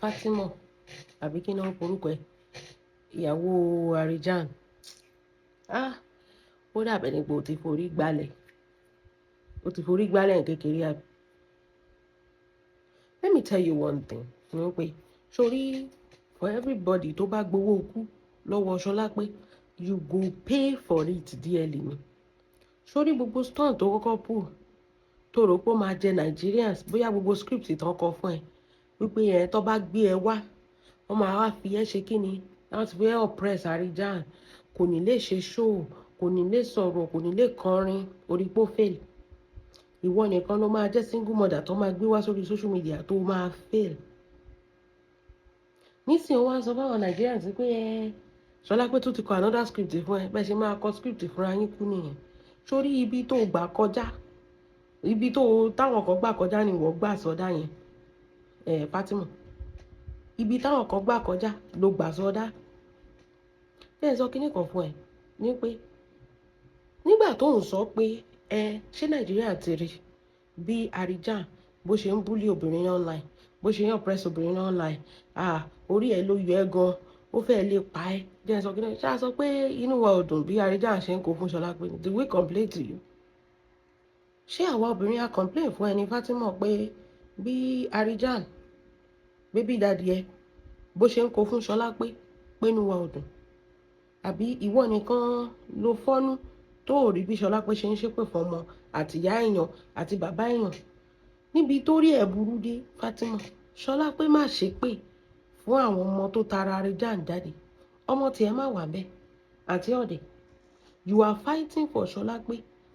Fatima àbí kí ni wọ́n porúkọ ẹ̀, ìyàwó Arijan. Ah, ó dàbẹ̀ ni pé o ti forí gbálẹ̀, o ti forí gbálẹ̀ ní kékeré, àbí? Let me tell you one thing, ni pé sórí, for everybody tó bá gbowó kú lọ́wọ́ Ṣọlápé, you go pay for it dearly ni. Sórí gbogbo stunt tó kọ́kọ́ pull, tó rò pé ó máa jẹ Nigerians, bóyá gbogbo script tán kọ fún ẹ wípé ẹ tó bá gbé ẹ wá, wọ́n máa wá fi ẹ́ ṣe kí ni, wọ́n ti fi ẹ́ oppress Arijan, kò ní lè ṣe show, kò ní lè sọ̀rọ̀, kò ní lè kọrin, orí pó fail. Ìwọ nìkan ló máa jẹ́ single mother tó máa gbé wá sórí social media tó máa fail. Nísìnyí, wọ́n á sọ fáwọn Nigerians pé ẹ Ṣọlápé tó ti kọ another script fún ẹ. Bẹ́ẹ̀ ṣe máa kọ script fúnra yín kú nìyẹn. Sórí ibi tó gbà kọjá, ibi tó táwọn kan gbà kọjá ni ìwọ gbà sọdá yẹn. Ẹ Fatima, ibi táwọn kan gbà kọjá ló gbà sọdá. Bẹ́ẹ̀ sọ kíní kan fún ẹ ní pé nígbà tó ń sọ pé ẹ ṣé Nàìjíríà ti rí bí Arijan bó ṣe ń bully obìnrin online, bó ṣe ń oppress obìnrin online, ah, orí ẹ ló yọ ẹ gan, ó fẹ́ lè pa ẹ́. Jẹ́ sọ kíní ṣáà sọ pé inú wa ò dùn bí Arijan ṣe ń kó fún Ṣọlá pé did we complain to you? Ṣé àwa obìnrin a complain fún ẹni, Fatima, pé bí Arijan baby daddy ẹ bó ṣe ń kó fún Ṣọlá pé inú wa ò dùn? Àbí ìwọ nìkan ló fọ́nú tó ò rí bí Ṣọlá pé ṣe ń ṣépè fún ọmọ àti ìyá èèyàn àti bàbá èèyàn níbi tó rí ẹ̀ burú dé? Fatima, Ṣọlá pé má ṣépè fún àwọn ọmọ tó tara Arijan jáde, ọmọ tiẹ̀ má wà bẹ́ẹ̀ àti ọ̀dẹ̀. You are fighting for Ṣọlá pé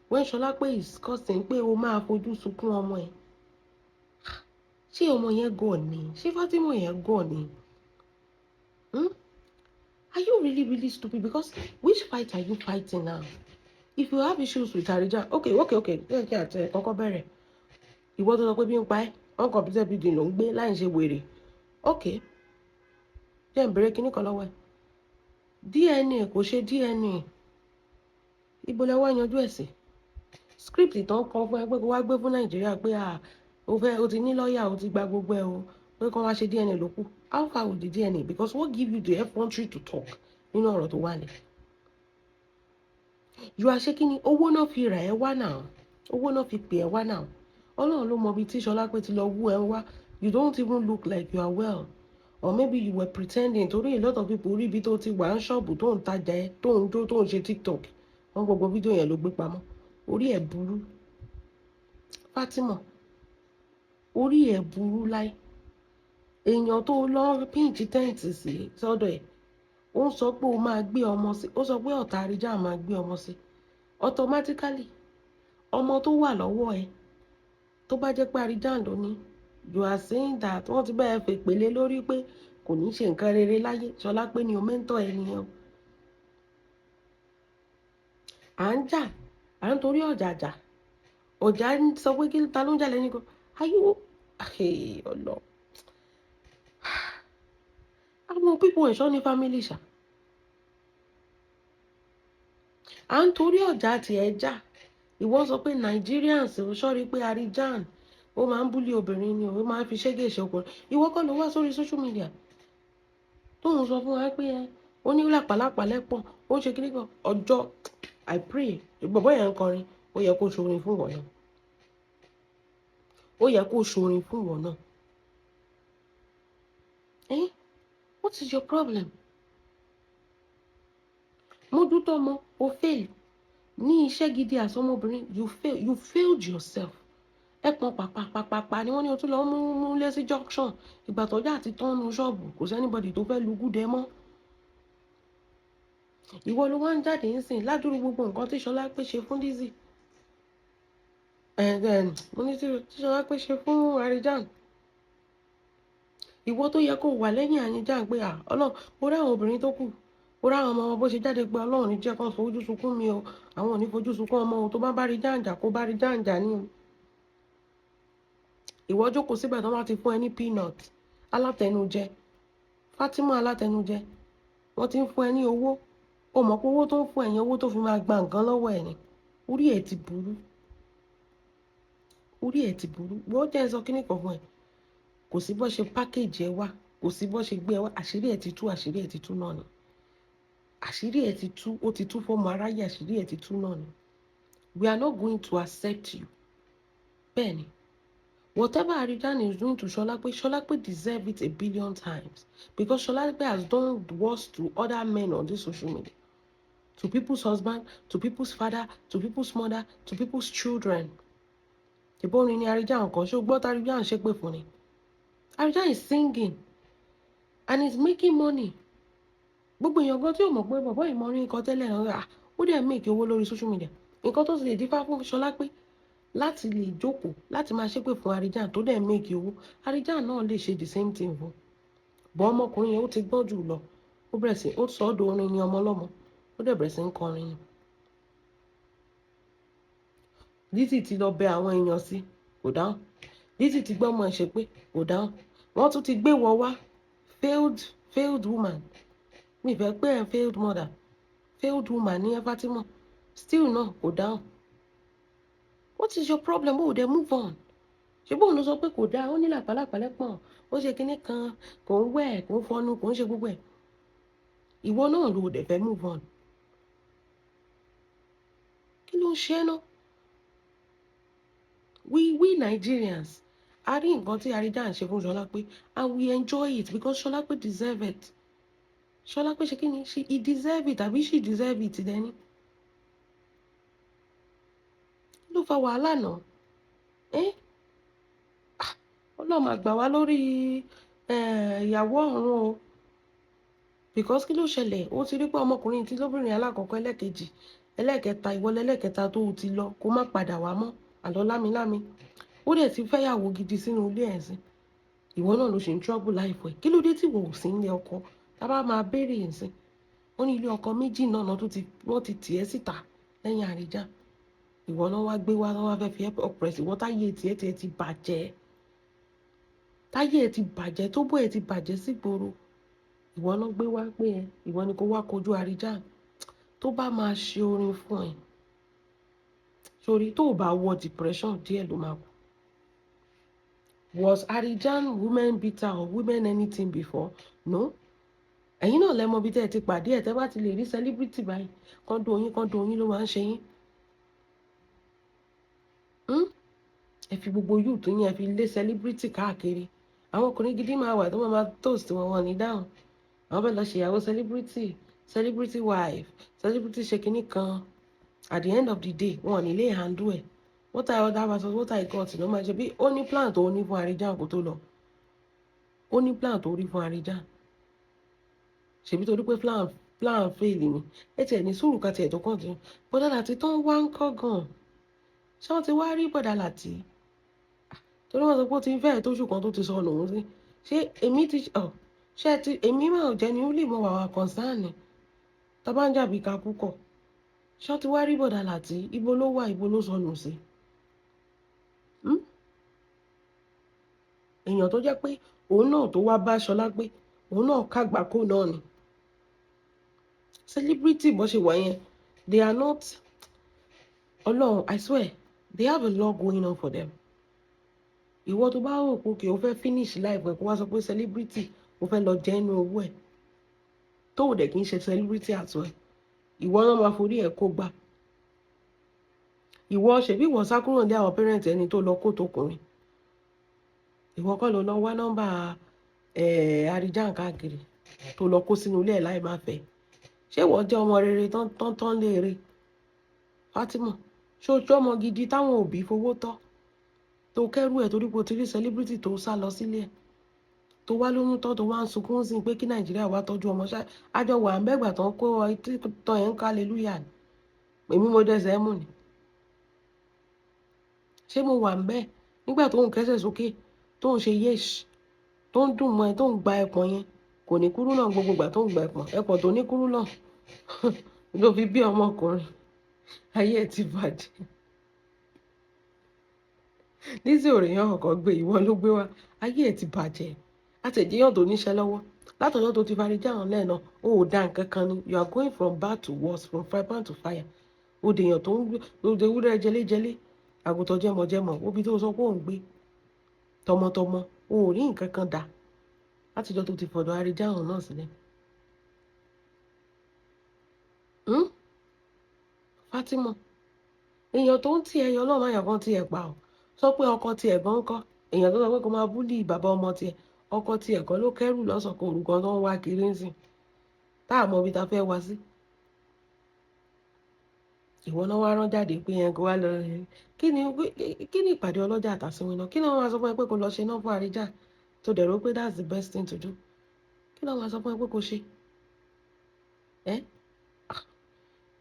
when Ṣọlá pé is causing pé o máa fojú sunkún ọmọ ẹ̀. Ṣé ọmọ yẹn gọ̀ ni? Ṣé Fatima yẹn gọ̀ ni? Hmm? Are you really really stupid? Because which fight are you fighting now? If you have issues with Arijan, okay, jẹ́ kí àtẹ kọ́kọ́ bẹ̀rẹ̀. Ìwọ tó sọ pé bí ń pa ẹ́, uncompleted building ló ń gbé láì ṣe wèrè. Okay, jẹ́ ń bèrè kíní kan lọ́wọ́ ẹ̀. DNA, kò ṣe DNA, ibo lẹ wá yanjú ẹ̀ sí? Script tán kọ fún ẹ pé kó wá gbé fún Nàìjíríà pé à o fẹ́ o ti ní lọ́ọ̀yà, o ti gba gbogbo ẹ o, pé kó wá ṣe DNA ló kù. How far with the DNA? Because what give you the effrontery to talk nínú ọ̀rọ̀ tó wà lẹ̀? You are ṣé kí ni, owó náà fi rà ẹ́ wá náà, owó náà fi pè ẹ́ wá náà. Ọlọ́run ló mọ ibi tí Ṣọlápé ti lọ wú ẹ wá. You don't even look like you are well, or maybe you were pretending, torí a lot of people rí ibi tó ti wà ń ṣọ́ọ̀bù tó ń tajà ẹ, tó ń jó, tó ń ṣe TikTok. Wọ́n gbogbo fídíò yẹn ló gbé pamọ́. Orí ẹ̀ burú, Fatima, orí ẹ̀ burú láì. Èèyàn tó lọ pitch tent sí sọ́dọ̀ ẹ̀, ó ń sọ pé ó máa gbé ọmọ sí, ó sọ pé ọ̀tá Arijan máa gbé ọmọ sí. Automatically, ọmọ tó wà lọ́wọ́ ẹ̀, tó bá jẹ́ pé Arijan ló ní, you are saying that wọ́n ti bẹ́ẹ̀ fèpèlé lórí pé kò ní ṣe nǹkan rere láyé. Ṣọlá pé ni o mẹ́ńtọ́ ẹ nìyẹn. À ń jà, à ń torí ọ̀jà jà, ọ̀jà ń sọ pé kí ta ló ń jà lẹ́yìn kan. Ayé ọlọ àwọn pípọ̀ ẹ̀ṣọ́ ní family ṣá. À ń torí ọ̀jà tiẹ̀ jà. Ìwọ sọ pé Nigerians ò sọ́rí pé Arijan ó máa ń bully obìnrin ni, ó máa ń fi ṣégè ṣe ọkùnrin. Ìwọ kọ́ ló wá sórí social media tó ń sọ fún wa pé ẹ ó ní làpálàpá lẹ́pọ̀n, ó ń ṣe kíní kan? Ọjọ́ I pray bọ̀bọ́ yẹn ń kọrin, ó yẹ kó ṣorin fún wọn náà, ó yẹ kó ṣorin fún wọn náà. Eh, what is your problem? Mójútó ọmọ, o fail ní iṣẹ́ gidi àsọmọbìnrin. You fail, you failed yourself. Ẹ pọn pàpàpàpàpà ni wọ́n ní o tún lọ mú mú lé sí junction. Ìgbà tọ́jà àti tọ́nu ṣọ́ọ̀bù, kò sí anybody tó fẹ́ lu gúdẹ mọ́. Ìwọ ló wá ń jáde ń sìn ládùúrú gbogbo nǹkan tí Ṣọlá pé ṣe fún Lizzy. Mo ní tí Ṣọlá pé ṣe fún Arijan. Ìwọ tó yẹ kó wà lẹ́yìn Arijan pé à Ọlọ́run, ó rí àwọn obìnrin tó kù, ó rí àwọn ọmọ wọn bó ṣe jáde pé Ọlọ́run ní jẹ́ kán fojú sunkún mi o, àwọn ò ní fojú sunkún ọmọ o. Tó bá bá rí jàǹjà, kó bá rí jàǹjà ní o. Ìwọ jókòó síbẹ̀ tó bá ti fún ẹ ní peanut. Alátẹnujẹ Fatima, alátẹnujẹ, wọ́n ti ń fún ẹ ní owó. O mọ̀ pé owó tó ń fún ẹ̀yìn, owó tó fi máa gba nǹkan lọ́wọ́ ẹ̀ ni. Orí ẹ̀ ti burú, orí ẹ̀ ti burú. Wọ́n jẹ́ sọ kíní kan fún ẹ. Kò Kò sí bó ṣe package ẹ wá, kò sí bó ṣe gbé ẹ wá, àṣírí ẹ ti tú, àṣírí ẹ ti tú náà ni. Àṣírí ẹ ti tú, ó ti tú fọ́mọ aráyé, àṣírí ẹ ti tú náà ni. We are not going to accept you. Bẹ́ẹ̀ni, whatever Arijan is doing to Sholape, Sholape deserve it a billion times, because Sholape has done worse to other men on this social media, to people's husband, to people's father, to people's mother, to people's children. Ìbọn ni Arijan kan ṣó gbọ́ tí Arijan ṣépè fún ni. Arijan is singing and he's making money. Gbogbo èèyàn gan tí ò mọ̀ pé bàbá ìmọ̀rin nǹkan tẹ́lẹ̀ náà, ó dẹ̀ make owó lórí social media. Nǹkan tó sì lè dífá fún Ṣọlápé láti lè jókòó láti máa ṣépè fún Arijan tó dẹ̀ make owó, Arijan náà lè ṣe the same thing fún bọ́. Ọmọkùnrin yẹn, ó ti gbọ́n jù lọ. Ó bẹ̀rẹ̀ sí ó sọ ọ́ dorin ní ọmọ ọlọ́mọ, ó dẹ̀ bẹ̀rẹ̀ sí ń kọrin ni. Lizzy ti lọ bẹ àwọn èèyàn sí, kò dáhùn. Lizzy ti gbọ́ ọmọ ẹ̀ ṣe pé, kò dáhùn. Wọ́n tún ti gbé wọ wá, failed woman. Mi fẹ́ pé ẹ̀ failed mother, failed woman ní ẹ Fatima, still náà kò dáhùn. What is your problem? Ó dẹ̀ move on. Ṣé bóun ló sọ pé kò dáa? Ó ní làpálàpá lẹ́pọ̀n, ó ṣe kinní kan, kò ń wẹ̀, kò ń fọnu, kò ń ṣe gbogbo ẹ̀. Ìwọ náà ló dẹ̀ fẹ́ move on. Kí ló ń ṣe é náà? We Nigerians, a rí nǹkan tí Arijan ṣe fún Ṣọlápé and we enjoy it because Ṣọlápé deserve it. Ṣọlápé ṣe kí ni? He deserve it àbí she deserve it? Dẹ́ni kí ló fa wàhálà náà? Ẹ́ Ọlọ́run máa gbà wá lórí ìyàwó ọ̀run o, because kí ló ṣẹlẹ̀? Ó ti rí pé ọmọkùnrin tí lóbìnrin alákọ̀ọ́kọ́, ẹlẹ́kejì, ẹlẹ́kẹta, ìwọlé ẹlẹ́kẹta tó o ti lọ, kó má padà wá mọ́ àlọ́ lámilámi. Ó dẹ̀ ti fẹ́yàwó gidi sínú ilé ẹ̀ sí. Ìwọ náà ló ṣe ń trouble life ẹ̀. Kí ló dé tí ìwọ ò sí nílé ọkọ? Tá bá máa béèrè ǹsìn, wọ́n ní ilé ọkọ méjì náà náà tó ti wọ́n ti tì ẹ́ síta lẹ́yìn àríjà. Ìwọ náà wá gbé wá, wá fẹ́ fi ẹ́ oppress ìwọ. Táyé tiẹ̀ ti bàjẹ́, táyé ẹ̀ ti bàjẹ́, tó bó ẹ̀ ti bàjẹ́ sígboro, ìwọ náà gbé wá pé ẹ ìwọ ni kó wá kojú àríjà. Tó bá máa ṣe orin fún ẹ sórí, tó o bá wọ depression díẹ̀ ló máa kú. Was Arijan women beater or women anything before? No. Ẹ̀yin náà lẹ́mọ bí tẹ́ ẹ ti pàdé ẹ̀. Tẹ́ bá ti lè rí celebrity báyìí, kán dún yín, kán dún yín ló máa ń ṣe yín. Ẹ fi gbogbo youth yín, ẹ fi lé celebrity káàkiri. Àwọn ọkùnrin gidi máa wà tó máa toast wọn, wọn ní dáhùn. Àwọn fẹ́ lọ ṣèyàwó celebrity, celebrity wife, celebrity ṣe kinní kan. At the end of the day, wọn ò ní lè handle ẹ̀. What I order versus what I got ló máa ṣe. Bí ó ní plan tó ní fún Arijan kó tó lọ, ó ní plan tó rí fún Arijan. Ṣèbí torí pé plan fail ni. Ẹ tiẹ̀ ní sùúrù ká tiẹ̀ tó kàn tí bọ́dà láti tó ń wá ń kọ́ gan. Ṣé wọ́n ti wá rí bọ́dà láti? Torí wọ́n sọ pé ó ti ń fẹ́ẹ̀ tóṣù kan tó ti sọ òun sí. Ṣé èmi ti ọ̀ ṣé ti èmi máa jẹ́ ni ó lè mọ wàwà concern tá bá ń jàbí kakú kọ̀? Ṣé wọ́n ti wá rí bọ́dà láti? Ibo ló wà? Ibo ló sọnù sí? Èèyàn tó jẹ́ pé òun náà tó wá bá Ṣọlá pé òun náà kàgbákò náà ni celebrity bó ṣe wà yẹn. They are not Ọlọ́run, I swear they have a lot going on for them. Ìwọ tó bá rò pé okay, o fẹ́ finish life ẹ̀, kó wá sọ pé celebrity o fẹ́ lọ jẹ́ inú owó ẹ̀, tó o dẹ̀ kì í ṣe celebrity àtọ́ ẹ̀, ìwọ náà máa forí ẹ̀ kó gbà. Ìwọ ṣèbí ìwọ sá kúrò ní àwọn parent ẹni tó lọ kó tókùnrin. Ìwọ kọ́ ló lọ wá nọ́mbà Arijan káàkiri tó lọ kó sínú ilé ẹ̀ láì má fẹ́? Ṣé ìwọ jẹ́ ọmọ rere tán tán tán léere? Fatima, ṣé o jẹ́ ọmọ gidi táwọn òbí fowó tọ́, tó kẹ́rù ẹ̀ torí pé o ti rí celebrity tó sá lọ sílé ẹ̀, tó wá lóyún tán, tó wá ń sunkún sí pé kí Nàìjíríà wá tọ́jú ọmọ? Ṣá àjọ wà ń bẹ́gbà tán kó tán ẹ̀ ń ká hallelujah ni. Èmi mo dẹ́sẹ̀ mú ni. Ṣé mo wà ń bẹ́ẹ̀ nígbà tó ń kẹ́sẹ̀ sókè, tó ń ṣe yéṣ, tó ń dùn mọ́ ẹ, tó ń gba ẹpọ̀n yẹn? Kò ní kúrú náà. Gbogbo ìgbà tó ń gba ẹpọ̀n, ẹpọ̀n tó ní kúrú náà ló fi bí ọmọkùnrin. Ayé ẹ ti bàjẹ́. Lizzy òrèyàn ọkọ̀ gbé, ìwọ ló gbé wá. Ayé ẹ ti bàjẹ́. Àtẹ̀jíyàn tó níṣẹ́ lọ́wọ́ látọjọ́ tó ti farí jáwọn lẹ́ẹ̀nà, ó ò dá nǹkan kan ni. You are going from bad to worse, from fry pan to fire. Ó dèèyàn tó ń gbé, ó de ewúrẹ́ jẹléjẹlé, àgùntàn jẹmọ̀jẹmọ̀. Òbí tó sọ pé òun gbé tọmọtọmọ. O ò rí nǹkan kan dà látijọ́ tó ti fọ̀dọ̀ àríjáhùn náà sílẹ̀. Hmm? Fatima, èèyàn tó ń tí ẹ yọ ọlọ́run àyàn kan tí ẹ pa ọ́. Sọ pé ọkọ tí ẹ gan kọ́. Èèyàn tó sọ pé kó máa bully bàbá ọmọ tiẹ̀. Ọkọ tí ẹ kọ́ ló kẹ́rù lọ́sàn-án orúkọ tó ń wá kiri ń sìn. Tá a mọ ibi tá a fẹ́ wá sí. Ìwọ náà wá rán jáde pé yẹn kó wá lọ. Kí ni ìpàdé ọlọ́jà àtàsínwìn náà? Kí ni wọ́n máa sọ fún ẹ pé kó lọ ṣe náà fún àríjà? Tó dẹ̀ rò pé that's the best thing to do. Kí ni wọ́n máa sọ fún ẹ pé kó ṣe? Ẹ́?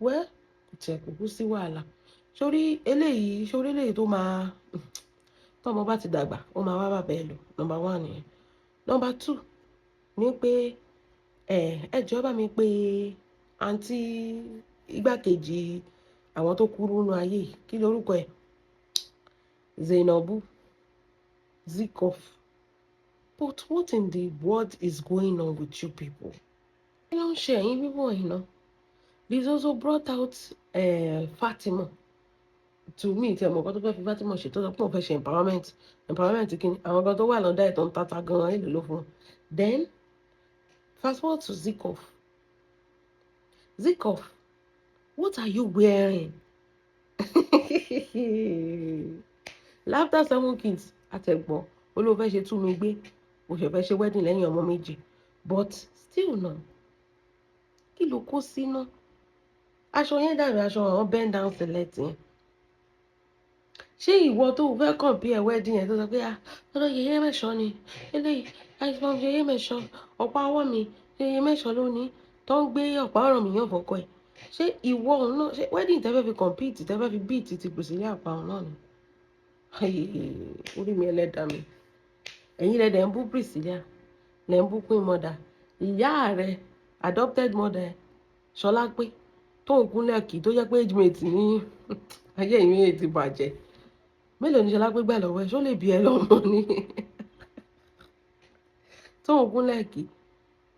Well, kò tiẹ̀ kúkú sí wàhálà. Sórí eléyìí tó máa tọ́mọ bá ti dàgbà, ó máa wá bàbá ẹ lò. Number one nìyẹn. Number two ní pé ẹ jọ̀ọ́, bá mi pé àǹtí igbákejì àwọn tó kúrú nínú ayé yìí. Kí lorúkọ ẹ̀? Zainabu Zikov. But what in the world is going on with you people? Kí ló ń ṣe ẹ̀yin bíbọ̀ yìí náà? This also brought out Fatima to me. Tí ọmọ kan tó fẹ́ fi Fatima ṣe, tó sọ pé òun fẹ́ ṣe empowerment. Empowerment kí ni? Àwọn kan tó wà lọ́dà ẹ̀ tó ń tata gan-an, èlò ló fún wọn. Then fast forward to Zikov. Zikov, what are you wearing? After seven kids, àtẹ̀gbọ́n olóò fẹ́ ṣe tú mi gbé, o ṣe fẹ́ ṣe wedding lẹ́yìn ọmọ méjì, but still náà, kí ló kó sínú? Aṣọ yẹn dàbí aṣọ àwọn bend down select yẹn. Ṣé ìwọ tó fẹ́ compare wedding yẹn, tó sọ pé, "Ah, ọ̀dọ̀ yẹyẹ mẹ́sàn ni eléyìí, àìsàn yẹyẹ mẹ́sàn, ọ̀pá ọwọ́ mi yẹyẹ mẹ́sàn lónìí," tó ń gbé ọ̀pá ọ̀rọ̀ mi yàn fọ́kọ ẹ̀, ṣé ìwọ òun náà, ṣé wedding tẹ́fẹ́ fi compete, tẹ́fẹ́ fi beat ti Priscilla àpáwọn náà ni? Orí mi, ẹlẹ́dàá mi, ẹ̀yin lẹ́dẹ̀ ń bú Priscilla, lẹ́ ń bú Queen Mother, ìyá rẹ̀, adopted mother, Ṣọlá pé tó ń kúnlẹ̀ kì tó jẹ́ pé age mate ní ayé ìwé ti bàjẹ́. Mélòó ni Ṣọlá pé gbà lọ́wọ́ ẹ̀? Ṣó lè bí ẹ lọ́mọ ni tó ń kúnlẹ̀ kì?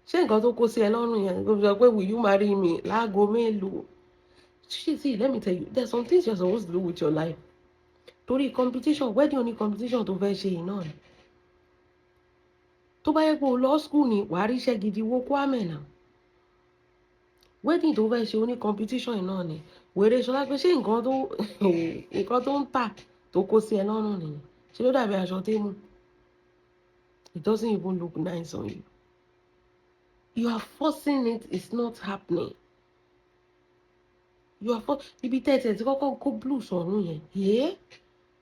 Ṣé nǹkan tó kó sí ẹ lọ́rùn yẹn kó sọ pé, "Will you marry me?" Láago mélòó? See, let me tell you, there's some things you're supposed to do with your life. Torí competition, wedding oní competition tó fẹ́ ṣe yìí náà ni. Tó bá yẹ pé o lọ school ni, wàá ríṣẹ́ gidi. Wo Kwame náà. Wedding tó fẹ́ ṣe oní competition yìí náà ni. Wèrè Ṣọlá pé, ṣé nǹkan tó ń tà tó kó sí ẹ lọ́rùn nìyẹn? Ṣé ló dàbí aṣọ Temu? It doesn't even look nice on you. You are forcing it. It's not happening. You are for ibi tẹ́tẹ̀ tí kọ́kọ́ kó blue sọ̀rùn yẹn yé.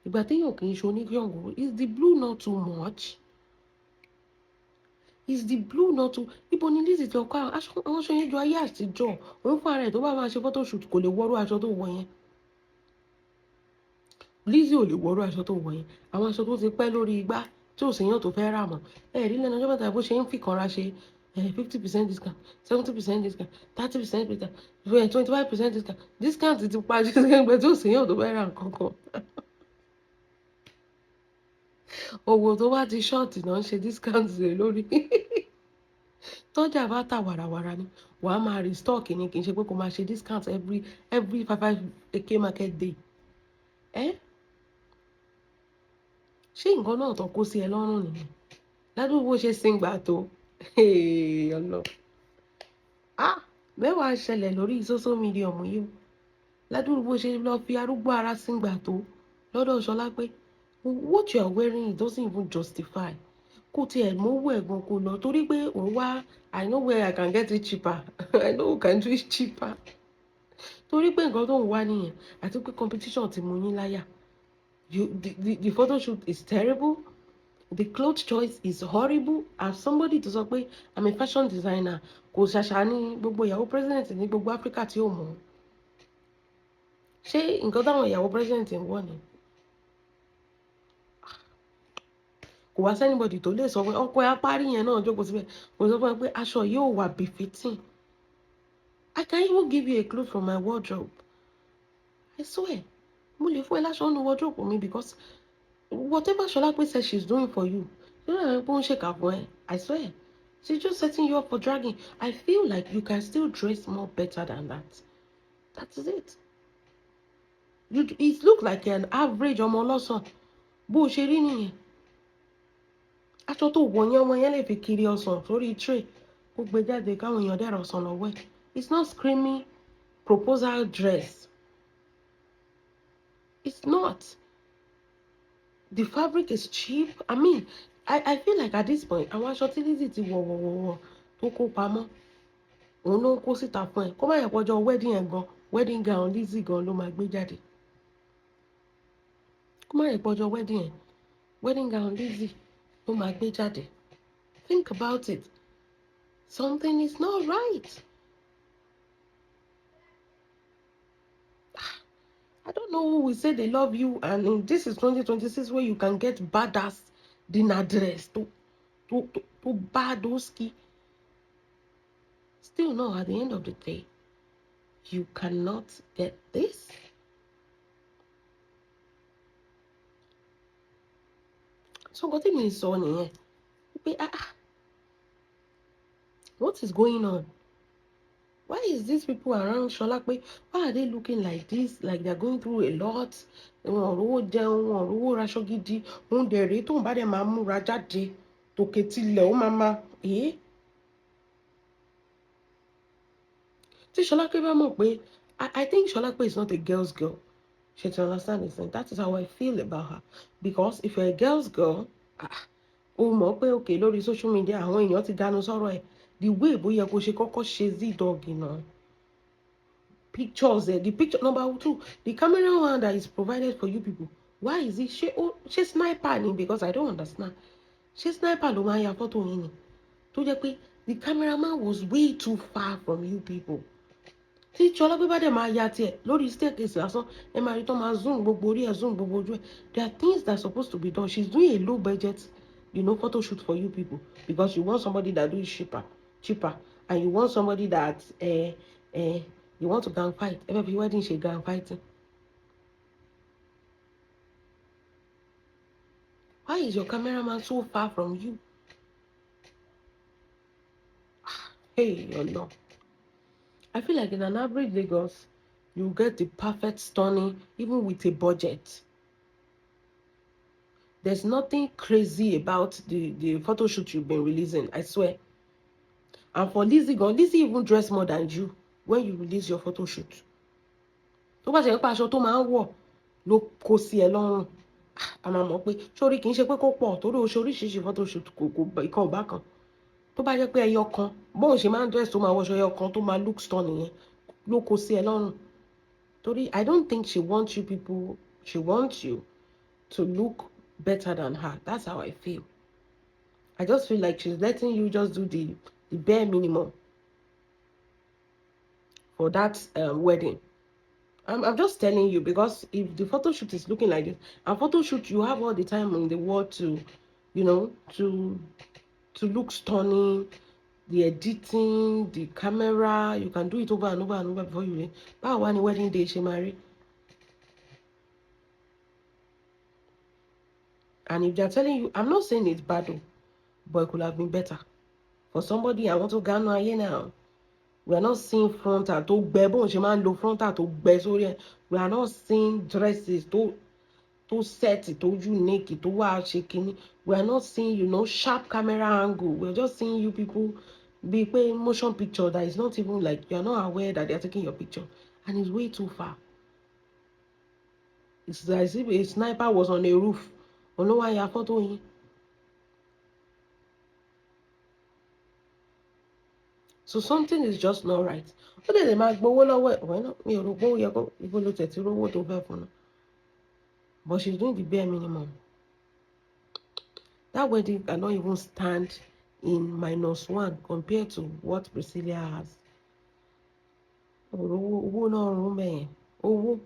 Ìgbà téèyàn kì í ṣe oníyàngó. Is the blue not too much? Is the blue not too? Ibo ni Lizzy ti ọkọ àwọn aṣọ yẹn? Ju ayé àtijọ́. Òun fún ara ẹ̀, tó bá máa ṣe photoshoot, kò lè wọ́rú aṣọ tó wọ̀ yẹn. Lizzy ò lè wọ́rú aṣọ tó wọ̀ yẹn. Àwọn aṣọ tó ti pẹ́ lórí igbá tí ò sì yàn tó fẹ́ rà mọ́. Ẹ rí lẹ́nu ọjọ́ mẹ́ta bó ṣe ń fìkanra ṣe 50% discount, 70% discount, 30% discount, 25% discount. Discount ti pa discount pé tí ò sì yàn tó fẹ́ rà nǹkan kan. Owó tó bá ti short náà ń ṣe discount rẹ̀ lórí. Tọ́jà bá tà wàràwàrà ni wàá máa restock ni, kì í ṣe pé kó máa ṣe discount every five five eke market day. Ẹ ṣé nǹkan náà tó kó sí ẹ lọ́rùn nìyẹn ládùúgbò bó ṣe sin gbà tó ọlọ? Ah, mẹ́wàá ṣẹlẹ̀ lórí social media ọmọ yìí o. Ládùúgbò bó ṣe lọ fi arúgbó ara sin gbà tó lọ́dọ̀ Ṣọlá pé what you are wearing, it doesn't even justify. Kó tiẹ̀ mówó ẹ̀gbọ́n kó lọ torí pé òun wá, "I know where I can get it cheaper, I know who can do it cheaper," torí pé nǹkan tó ń wá nìyẹn, àti pé competition ti mú yín láyà. You the photo shoot is terrible, the cloth choice is horrible. As somebody tó sọ pé, "I'm a fashion designer," kò ṣàṣà ní gbogbo ìyàwó president ní gbogbo Africa tí ò mọ̀. Ṣé nǹkan táwọn ìyàwó president ń wọ̀ ni? Kò wá sí anybody tó lè sọ pé ọkọ ẹ apárí yẹn náà jókòó síbẹ̀, kò sọ fún ẹ pé aṣọ yóò wà befitting. I can even give you a cloth from my wardrobe. I swear, mo lè fún ẹ láṣọ nínú wardrobe mi, because whatever Ṣọlápé says she's doing for you, you know pé ó ń ṣèkà fún ẹ. I swear, she's just setting you up for dragging. I feel like you can still dress more better than that. That is it. You it look like an average ọmọ ọlọ́sàn bó o ṣe rí nìyẹn. Aṣọ tó wọ̀ yẹn, ọmọ yẹn lè fi kiri ọsàn sórí tray, kó gbé jáde káwọn èèyàn dẹ̀rọ̀ ọsàn lọ́wọ́ ẹ̀. It's not screaming proposal dress. It's not. The fabric is cheap. I mean, I feel like at this point, àwọn aṣọ tí Lizzy ti wọ̀ wọ̀ wọ̀ wọ̀ tó kó pamọ́, òun ló ń kó síta fún ẹ. Kó má yẹ pọ́jọ́ wedding ẹ̀ gan, wedding gown Lizzy gan ló máa gbé jáde. Kó má yẹ pọ́jọ́ wedding ẹ̀, wedding gown Lizzy ló máa gbé jáde. Think about it. Something is not right. I don't know who will say they love you, and in this is 2026 where you can get badass dinner dress to bad oski. Still no, at the end of the day, you cannot get this. So nǹkan tí mi sọ nìyẹn pé, ah ah, what is going on? Why is these people around Sholape, why are they looking like this, like they are going through a lot? Wọn ò rówó jẹun, wọn ò rówó raṣọ gidi. Òun dẹ̀ rèé, tóun bá dẹ̀ máa múra jáde, tòkè tilẹ̀ ó máa máa èé. Tí Sholape bá mọ̀ pé I think Sholape is not a girl's girl. Ṣe ti understand this thing? That is how I feel about her, because if you're a girl's girl, ah, o mọ̀ pé okay, lórí social media àwọn èèyàn ti dánú sọ̀rọ̀ ẹ̀, the way bóyá kó ṣe kọ́kọ́ ṣe Z-Dog náà, pictures there, the picture number two, the camera one that is provided for you people, why is it, ṣé ó ṣé sniper ni? Because I don't understand. Ṣé sniper ló máa ń ya fọ́tò yín ni, tó jẹ́ pé the cameraman was way too far from you people? Tí Ṣọlápé bá dẹ̀ máa ya tiẹ̀ lórí staircase lásán, ẹ máa rí tó máa zoom gbogbo orí ẹ̀, zoom gbogbo ojú ẹ̀. There are things that are supposed to be done. She's doing a low budget photo shoot for you people because you want somebody that do it cheaper, and you want somebody that you want to gang fight. Ẹ fẹ́ fi wedding ṣe gang fighting. Why is your cameraman so far from you? Hey, Allah. I feel like in an average Lagos, you get the perfect stunning, even with a budget. There's nothing crazy about the photo shoot you've been releasing, I swear. And for Lizzy gan, Lizzy even dress more than you when you release your photo shoot. Tó bá ṣe ń pa aṣọ tó máa ń wọ̀ ló kó sí ẹ lọ́rùn, a máa mọ̀ pé sórí kì í ṣe pé kó pọ̀ torí o ṣe oríṣiríṣi photo shoot, kò ìkan ò bá kan. Tó bá jẹ́ pé ẹyọ kan bóun ṣe máa ń dress tó máa wọṣọ ẹyọ kan tó máa look stunning yẹn ló kó sí ẹ lọ́rùn. Torí I don't think she wants you people, she wants you to look better than her. That's how I feel. I just feel like she's letting you just do the bare minimum for that wedding. I'm just telling you, because if the photo shoot is looking like this, and photo shoot, you have all the time in the world to, you know, to look stunning, the editing, the camera, you can do it over and over and over before you. Báwo wá ní wedding day ṣe máa rí? And if they're telling you, I'm not saying it's bad though, but it could have been better. For somebody, I want to ganu ayé now. We are not seeing frontal tó gbẹ bóun ṣe máa ń lo frontal tó gbẹ sórí ẹ̀. We are not seeing dresses tó set, tó unique, tó wá ṣe kínní. We are not seeing sharp camera angle. We are just seeing you people be pé motion picture that is not even like you are not aware that they are taking your picture, and it's way too far. It's as if a sniper was on a roof. Òun ló wá ya fọ́tò yín. So something is just not right. Ó dẹ̀ lè máa gbowó lọ́wọ́ ẹ̀. Wẹ́n náà mi ò rò pé ó yẹ kó ibo ló tẹ̀ tí rówó tó fẹ́ fún un. But she's doing the bare minimum. That wedding cannot even stand in -1 compared to what Priscilla has. Owó náà rún mẹ́yẹn. Owó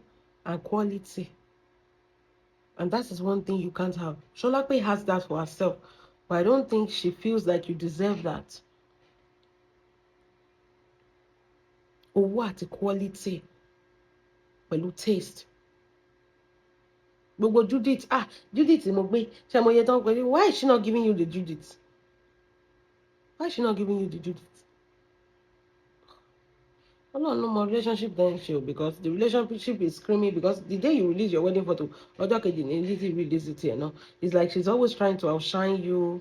and quality. And that is one thing you can't have. Sholape has that for herself, but I don't think she feels like you deserve that. Owó àti quality pẹ̀lú taste. Gbogbo Judith, ah, Judith mo gbé, ṣe mo yẹ tán pẹ̀lú, why is she not giving you the Judith? Why is she not giving you the Judith? Ọlọ́run ló mọ relationship then ṣe o, because the relationship is screaming, because the day you release your wedding photo, ọjọ́ kejì ní Lizzy release it here náà. It's like she's always trying to outshine you.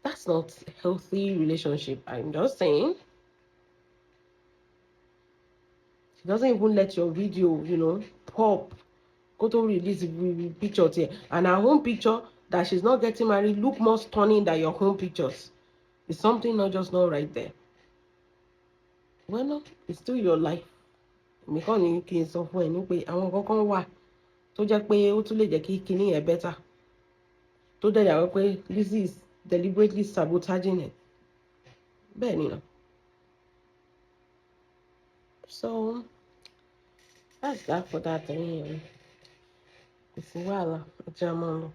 That's not a healthy relationship. I'm just saying. She doesn't even let your video pop. Go to release the picture here. And her own picture that she's not getting married look more stunning than your own pictures. It's something not just not right there. Well, no, it's still your life. Èmi kàn ní kí n sọ fún ẹ ní pé àwọn kankan wà tó jẹ́ pé ó tún lè jẹ́ kí kinní yẹn better, tó dẹ̀ yàwó pé Lizzy is deliberately sabotaging it. Bẹ́ẹ̀ ni náà. So that's that for that. Ẹ̀yìn kò sí wàhálà, ẹ jẹ́ a máa lọ.